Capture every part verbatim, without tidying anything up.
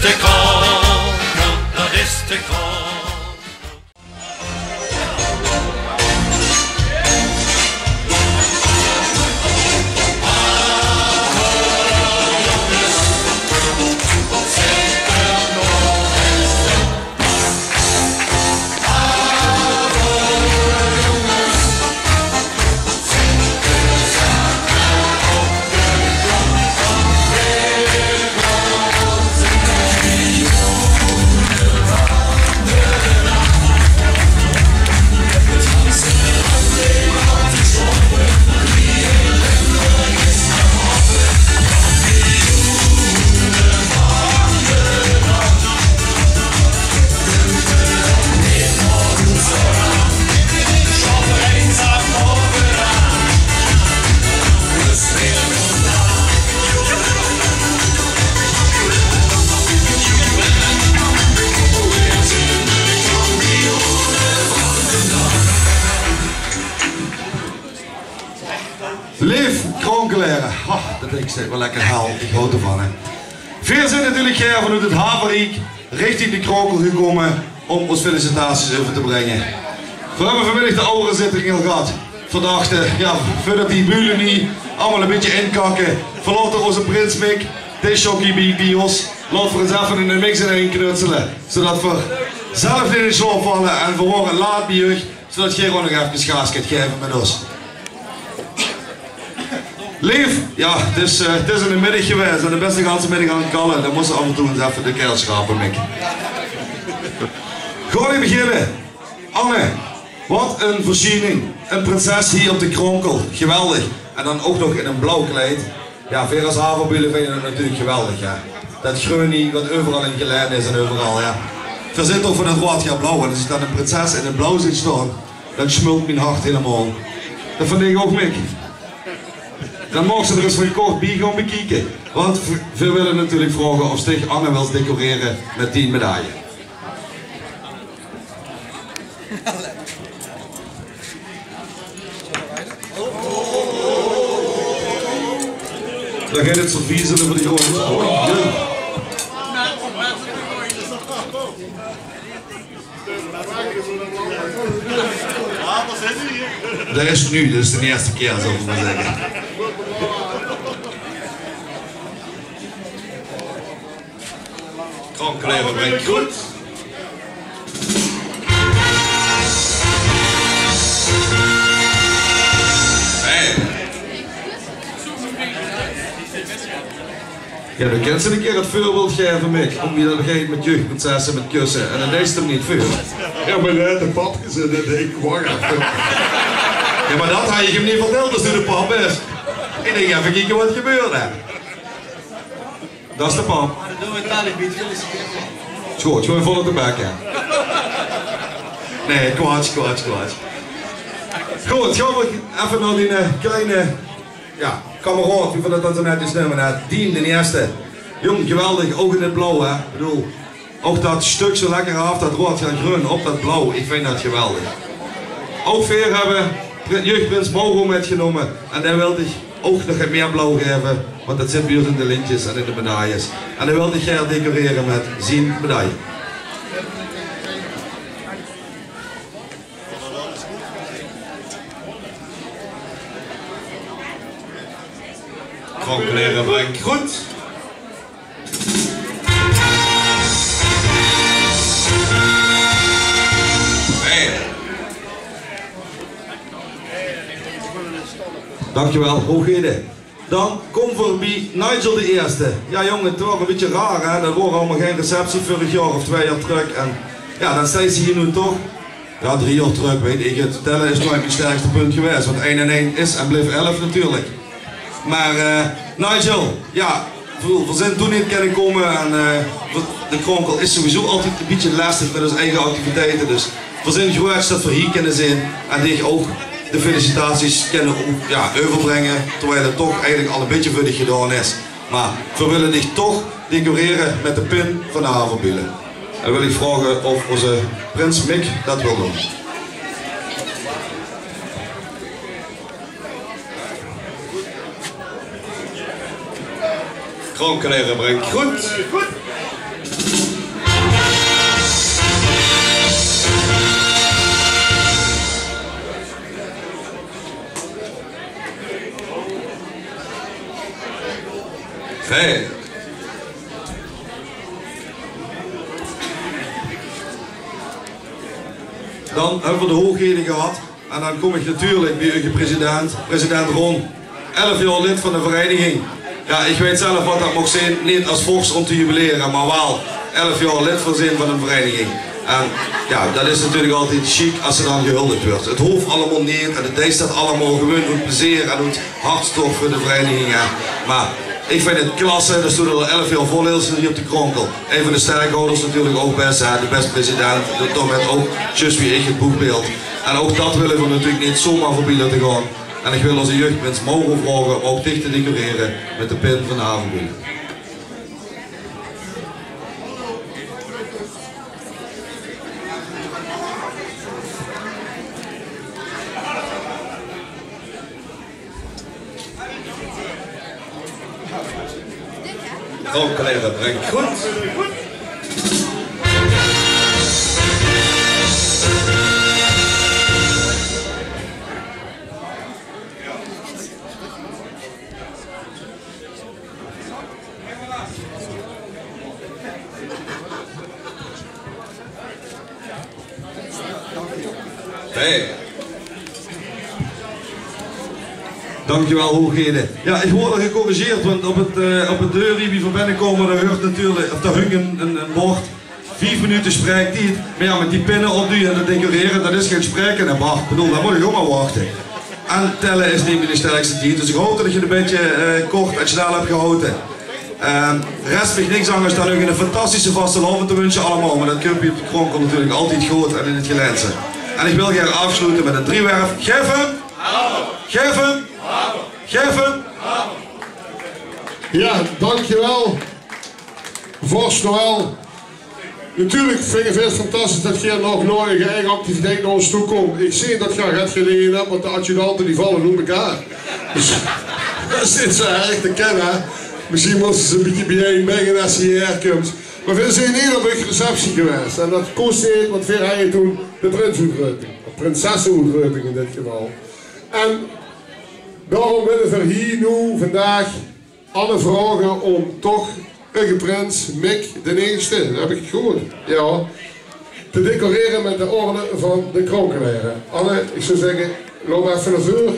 De Kronkel, dat is de Kronkel. Leef Kronkelere, ha, dat ik zeg wel lekker haal, ik hou ervan, hè. Veer zien natuurlik gaer vanoet 't Haveriek richting de Kronkel gekómme óm ós felicitaties euver te bringe. Veer höbbe vanmiddig de awwerezitting al gehad. Veer dachte, jao, veurdat die bule neet allemaol e bietje inkakke, veer laote ózze prins Mick, discjockey bie, bie ós, laote veer ins effe 'ne mix in ein knutsele, zoedat veer zelf neet in slaop valle en veer waore laat bie uch, zoedat geer ouch nog efkes gaas kint gaeve mit ós. Leef, jao, 't is, eh, 't is 'ne middig gewaes en de bès de ganse middig aan 't kalle. Dan mós se aaf en toe ins effe de kael schrape, Mick. Gaon v'r beginne. Anne, wat 'n veursjiening. 'n Prinses hie op de Kronkel. Geweldig. En dan ouch nog in e blauw kleid. Jao, veer es Haverbule vinje 't natuurlik geweldig, hè. Dat greun hie, wat euveral in gelaen is en euveral, jao. Veer zeen toch van 't roead gaar blauw. En es ich dan 'n prinses in 't blauw zeen staon, dan smult mien hart hielemaol. Dat vinj ich ouch, Mick. Dan maag se d'r ins van kort bie gaon bekieke. Want v-, veer wille natuurlik vraoge of se dich, Anne, wils decorere mit dien medaille. Dan geit 't servies euver de grónd. Oei, jee. Dat is noe, dat is de ierste kier, zal ich mer zègke. Kronkelere bringt groet. Hey. Jao, dan kins se 'ne kier 't veurbeeld gaeve, Mick, óm wie dat geit mit jeugdprinsesse mit kusse. En dan deis se 'm neet veur. Jao, mer dao haet de pap gezete en ich wach effe. Jao, mer dat haw ich 'm neet vertèld es doe de pap bès. Ich dink, effe kieke wat gebeurt, hè. Dat is de pap. Is good, gewoon vol op de bek, hè. Nae, kwatsj, kwatsj, kwatsj. Good, gaon v'r effe nao die, eh, kleine, jao, kameraod, wie v'r dat dan zoe netjes neume, hè. Dien d'n Ierste. Jóng, geweldig, ouch in 't blauw, hè. Ich bedoel, ouch dat stök zoe lekker aaf, dat roead en greun op dat blauw. Ich vinj dat geweldig. Ouch veer höbbe pri-, jeugdprins Mauro mitgenómme en dae wilt dich ouch nog get mieë blauw gaeve, want dat zit bie ós in de lintjes en in de medailles. En dae wilt dich gaer decorere mit zien medaille. Kronkelere bringt groet. Dankjewel, hoogheden. Dan kómme v'r bie Nigel d'n Ierste. Jao, jóng, 't waor e bietje raar, hè? Dat waor allemaol gein receptie vörig jaor of twieë jaor trök. En jao, dan steis se hie noe toch. Jao, drie jaor trök, weit ich 't. Telle is noeats mien sterkste punt gewaes, want ein en ein is en blif elf natuurlik. Mer, eh, Nigel, jao, veer, veer zeen toen neet kinne kómme en, eh, veer, de Kronkel is sowieso altied e bietje lestig mit ós eige activiteite, dus veer zeen gruuetsj dat veer hie kinne zeen en dich ouch de felicitaties kinne, jao, euverbringe, terwiel 't toch eigelik al e bietje veur dich gedaon is. Mer veer wille dich toch decorere mit de pin van de Haverbule. En dan wil ich vraoge of ózze prins Mick dat wil doon. Kronkelere bringt groet. Hey. Dan höbbe v'r de hoeëgheden gehad. En dan kóm ich natuurlik bie uche president, president Ron. Elf jaor lid van de vereiniging. Jao, ich weit zelf waat det mót zeen, neet es vors óm te jubilere, mer waal elf jaor lid van zeen van ein vereiniging. En jao, det is natuurlik altied sjiek es se dan gehuldig wuuers. Het hoof allemaol neet en het deis det allemaol gewoon oet plezeer en oet hartstoch veur de vereiniging, hè. Mer ich vinj het klasse, det stoon al elf jaor vol hie op de Kronkel. Ein van de sterkhouders natuurlik ouch bès, hè, de bès president, det, daomèt ouch zjus wie ich het boegbeeld. En ouch det wille v'r natuurlik neet zomaar veurbie laote gaon. En ich wil ózze jeugdprins Mauro vraoge óm ouch dich te decorere mit de pin van de Havenbuul. Kom, collega, breng goed. Hey. Dankjewel, hoeëgheden. Jao, ich woort al gecorrigeerd, want op het, eh, op de deur hie wie v'r binnekómme, dao heurt natuurlik, of dao hóng ein, ein, ein bord. Vief minute spraektied. Mer jao, mit die pinne opdoeë en det decorere, det is gein spraeke, hè, Bart. Ich bedoel, dao mót ich ouch mer wachte. En telle is neet mien sterkste tied, dus ich haop det ich het ein bietje, eh, kort en snel höb gehaoje. Ehm, rest mich niks angers dan uch ein fantastische vastelaovend te wunsje allemaol. Mer det kump hie op de Kronkel natuurlik altied good en in het gelense. En ich wil gaer aafsloete mit ein driewerf. Gaef 'm! Gaef 'm! Gaef 'm! Jao, dankjewel. Vors Noël. Natuurlik vinje veer het fantastisch det geer nog nao eur eige activiteit nao ós toe kómp. Ich zeen det geer get geleje höb, want de adjudante die valle oet mekaar. Dus det is neet zo erg te kènne, hè. Mesjien mótte ze ein bietje biejein bringe es ze hie haer kómme. Mer veer zeen neet op de receptie gewaes. En det kós neet, want veer hawwe toen de prinsoetruping. Of prinsesseoetruping in dit geval. En daoróm wille veer hie noe vandaag alle vraoge óm toch uche prins, Mick d'n Ierste, höb ich het good? Jao. Te decorere mit de orde van de Kronkelaere. Anne, ich zou zègke, loup effe nao veur.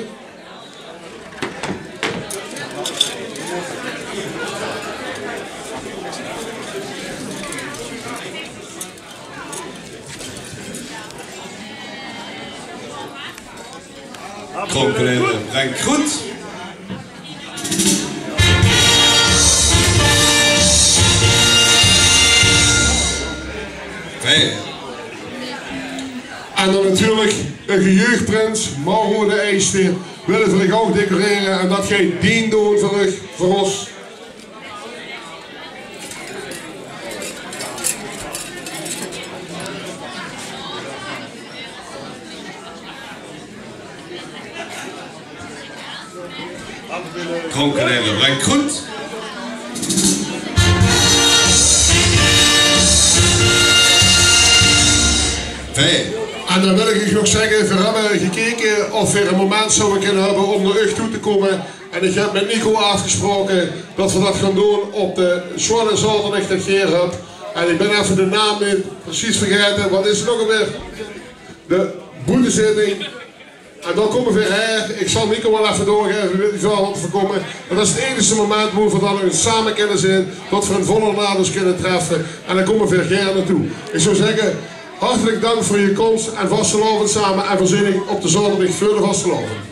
Kronkelaere, breng groet. Hey. En dan natuurlik de jeugdprins Mauro d'n Ierste. Wille veer ouch decorere en det geit dien doon veur uch, veur ós. Kronkelaere, breng groet. Fijn. En dan wil ich uch nog zègke, veer höbbe gekeke of veer ein moment zouwe kónne höbbe óm nao uch toe te kómme. En ich höb mit Nico aafgesproke det veer det gaon doon op de zwolle zaoterdig det geer höb. En ich bön effe de naam neet precies vergaete. Waat is het ouch alweer? De boetezitting. En dan kómme veer haer. Ich zal Nico waal effe doorgaeve wie veer hie kómme. Det is het einigste moment wo veer dan ins same kónne zeen, det veer ein volle raod ós kónne treffe. En dan kómme veer gaer nao toe. Ich zou zègke, hartelik dank veur eur kóms en vastelaovend same. En veer zeen uch op de zaoterdig veur de vastelaovend.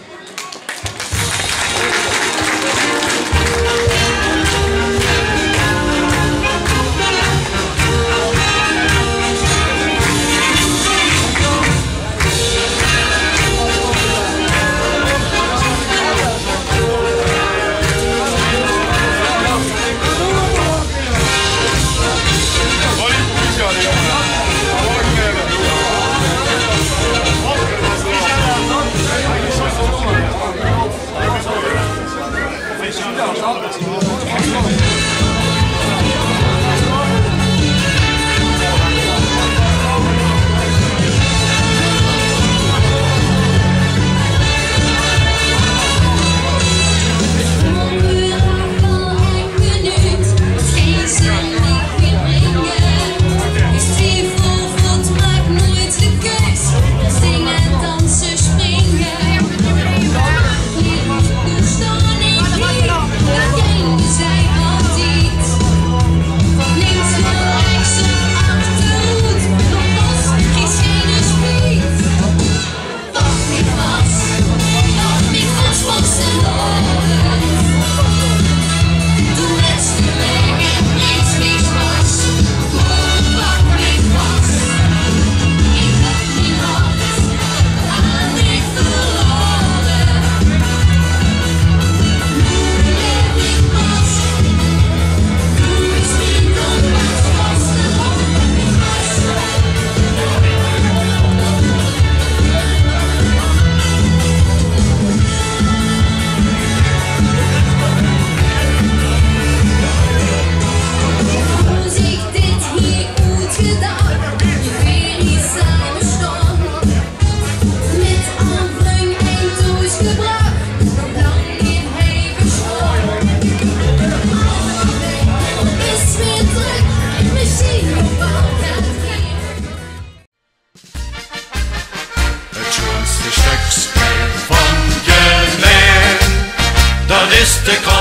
De